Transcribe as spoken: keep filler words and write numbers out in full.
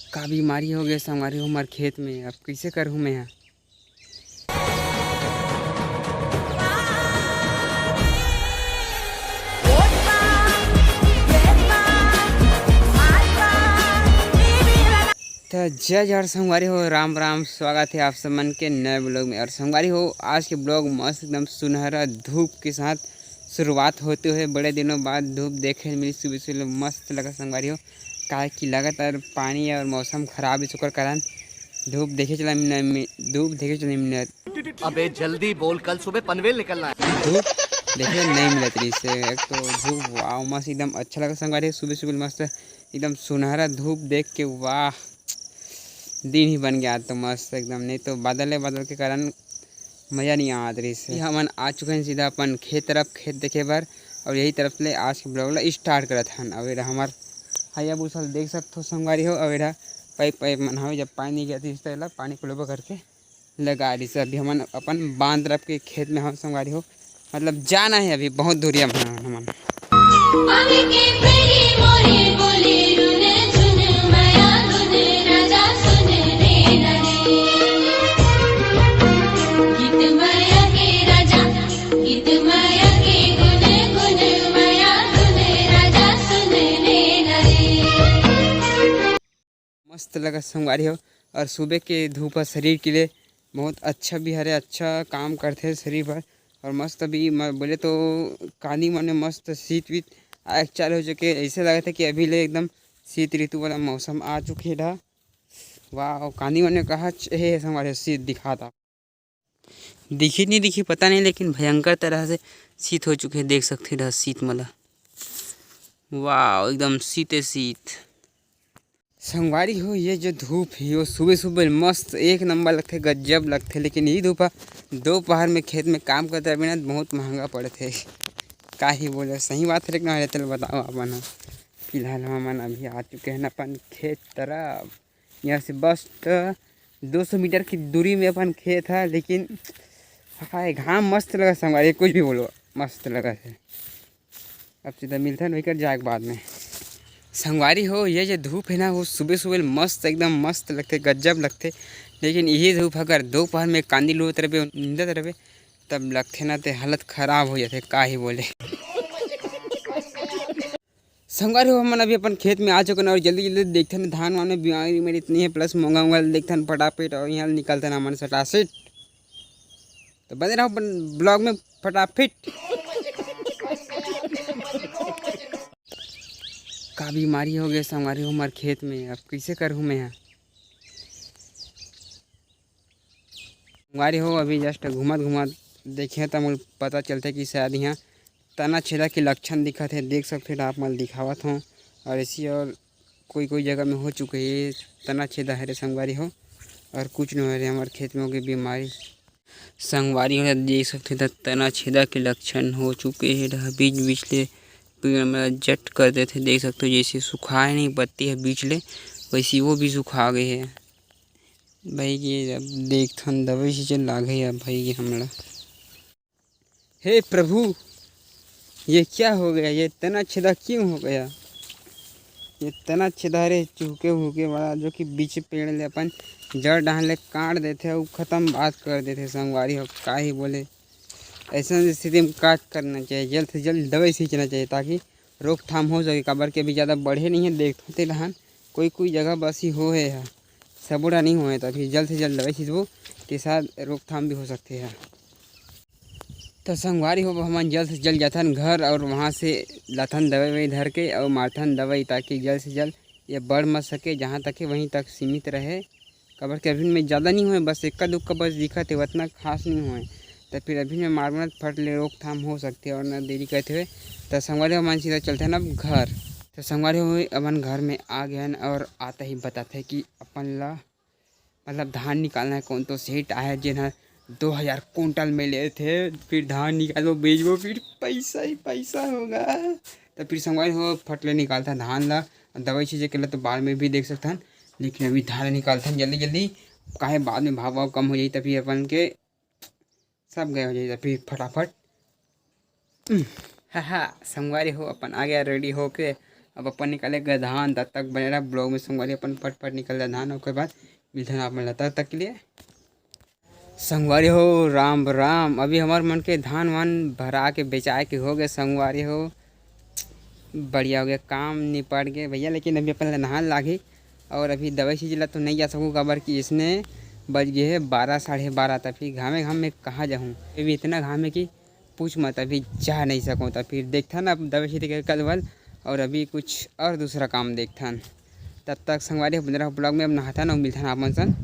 का बीमारी हो गए संगवारी हो हमर खेत में, अब कैसे करहूँ मैं ह? त जय जोहार संगवारी हो, राम राम, स्वागत है आप सब मन के नए ब्लॉग में। और संगवारी हो, आज के ब्लॉग मस्त एकदम सुनहरा धूप के साथ शुरुआत होते हुए बड़े दिनों बाद धूप देखे मिली। सुबह सुबह मस्त लगा संगवारी हो, काहे कि लगातार पानी और मौसम खराब है, ओकर कारण धूप देखे चला मिलना, धूप देखे चला मिलना। अबे जल्दी बोल, कल सुबह पनवेल निकलना है। धूप देखे नहीं मिलत रही से, एक तो धूप, वाह, मस्त एकदम अच्छा लगा संगवारी। सुबह सुबह मस्त एकदम सुनहरा धूप देख के, वाह, दिन ही बन गया आज तो मस्त एकदम। नहीं तो बादल है, बादल के कारण मज़ा नहीं आवत रही से। हमन आ चुके हैं सीधा अपन खेत तरफ, खेत देखे बर, और यही तरफ ले आज के ब्लॉग ला स्टार्ट करत हन। और एरा हमार हायाबुसा ल देख सकथो संगवारी हो, और एरा पाइप पाइप मन हवे, जब पानी नहीं गिरत रही से, एला पानी को लोबा करके लगा रही से। अभी हमन अपन बांध तरफ के खेत में हम संगवारी हो, मतलब जाना है अभी बहुत दूरिया में हमन। मस्त लगा संगवारी हो। और सुबह के धूप ह शरीर के लिए बहुत अच्छा भी हरे, अच्छा काम करथे शरीर बर। और मस्त अभी मैं बोले तो कानी मन में मस्त शीत वीत आए के चालू हो चुके, ऐसे लगत है कि अभी ले एकदम शीत ऋतु वाला मौसम आ चुके हे। वाह, कानी मन में कहा हे संगवारी हो, शीत दिखाता दिखी नहीं दिखी पता नहीं, लेकिन भयंकर तरह से शीत हो चुके हे। देख सकते रह शीत मला, वाह, एकदम शीते शीत। संगवारी हो, ये जो धूप है, वो सुबह सुबह मस्त एक नंबर लगथे, गजब लगथे, लेकिन ये धूप ह दोपहर में खेत में काम करते रहे ना, बहुत महंगा पड़थे। का ही बोले, सही बात है, लेकिन तेल बताओ अपन ह। फिलहाल हमन अभी आ चुके हैं अपन खेत तरफ। यहाँ से बस तो दो सौ मीटर की दूरी में अपन खेत है, लेकिन हाय, घाम मस्त लगा संगवारी, कुछ भी बोलो, मस्त लगा है। अब सीधा मिलते हैं वही कर जाए के बाद में। संगवारी हो, ये जो धूप है ना, वो सुबह सुबह मस्त, एकदम मस्त लगते, गजब लगते। लेकिन यही धूप अगर दोपहर में कांदी लुवत रहे, नींदत रहे, तब लगते ना ते हालत खराब हो जाते, का ही बोले। संगवारी हो, हमन अभी अपन खेत में आ चुकन और जल्दी जल्दी देखथन धान वान में बीमारी में इतनी है, प्लस मोंगा मोंगा देखथन फटाफट और यहाँ निकलथन हमन सटासट। तो बने रहो अपन ब्लॉग में फटाफट। का बीमारी हो गए संगवारी हो हमर खेत में, अब कैसे करहूँ मैं ह? संगवारी हो, अभी जस्ट घूमत घूमत देखे त मोला पता चलथे कि शायद यहाँ तना छेदा के लक्षण दिखत हे। देख सकते हो, आप मन दिखावत हो। और ऐसी और कोई कोई जगह में हो चुके हे तना छेदा हरे संगवारी हो, और कुछ नहीं हो रहे हमारे खेत में हो गई बीमारी। संगवारी हो, देख सकते हो तना छेदा के लक्षण हो चुके हे। बीच बीच ले पेड़ में जट कर देथे, देख सकते हो जैसे सुखाए नहीं पत्ती है बीच ले, वैसे वो भी सुखा गए है। भाई ये अब देखथन दवाई सींचे लागही अब भाई ये हमला। हे प्रभु, ये क्या हो गया? ये तना छेदा क्यों हो गया? ये तना छेदा रे चुहके हुके वाला जो कि बीच पेड़ ले अपन जड़ डहान ले काट देथे अउ खतम बात कर देथे संगवारी हो, का ही बोले। ऐसन स्थिति में का करना चाहिए? जल्द से जल्द दवाई सींचना चाहिए ताकि रोकथाम हो सके, काबर के अभी ज़्यादा बढ़े नहीं है। देखते डहान कोई कोई जगह बस ही हो है, सबो डहान नहीं होए, तो अभी जल्द से जल्द दवाई सींचबो, के साथ रोकथाम भी हो सकते हैं। तो संगवारी हो, हमन जल्द से जल्द जाथन घर और वहाँ से लाथन दवाई ववाई धर के और मारथन दवाई, ताकि जल्द से जल्द ये बढ़ मत सके, जहाँ तक है वहीं तक सीमित रहे। काबर के अभी में ज़्यादा नहीं होए, बस इक्का दुक्का बस दिखत है, उतना खास नहीं होए। तो फिर अभी में मारबो ना, फट ले रोकथाम हो सकते और ना देरी करते हुए। तो संगवारी हो, हमन सीधा चलते हैं अब घर। तो संगवारी हो, अपन घर में आ गए हैं और आता ही बताते हैं कि अपन ला मतलब धान निकालना है, कौन तो सेठ आया जेन ह दो हज़ार कुंटल में लेथे, फिर धान निकालबो, बेचबो, फिर पैसा ही पैसा होगा। तो फिर संगवारी हो, फट ले निकालता धान ला, दवाई छींचे के ला तो बाद में भी देख सकथन, लेकिन अभी धान निकालथन जल्दी जल्दी, काहे बाद में भाव भाव कम हो जाई, तभी अपन के सब गए हो जाई, तभी फटाफट। हम्म, हा हा, संगवारी हो, अपन आ गया रेडी होके, अब अपन निकाले गे धान, तब तक बने रहा ब्लॉग में संगवारी, अपन फटफट निकल जाए धान, ओकर बाद मिलथन आप मन ला, तब तक के लिए संगवारी हो राम राम। अभी हमर मन के धान वान भरा के बेचाए के हो गए संगवारी हो, बढ़िया हो गया, काम निपट गए भैया। लेकिन अभी अपन ला नहान लागही और अभी दवाई छींचे ला तो नहीं जा सकूँ, काबर कि इसने बज गए है बारह, साढ़े बारह, तब फिर घामे घाम में कहाँ जाहूँ, अभी इतना घाम है कि पूछ मत, अभी जा नहीं सकूँ। तब फिर देखथन अब दवाई छींचे के कल वल, और अभी कुछ और दूसरा काम देखथन। तब तक संगवारी हो बने रहो ब्लॉग में, अब नहाथन और मिलथन आप मन सन।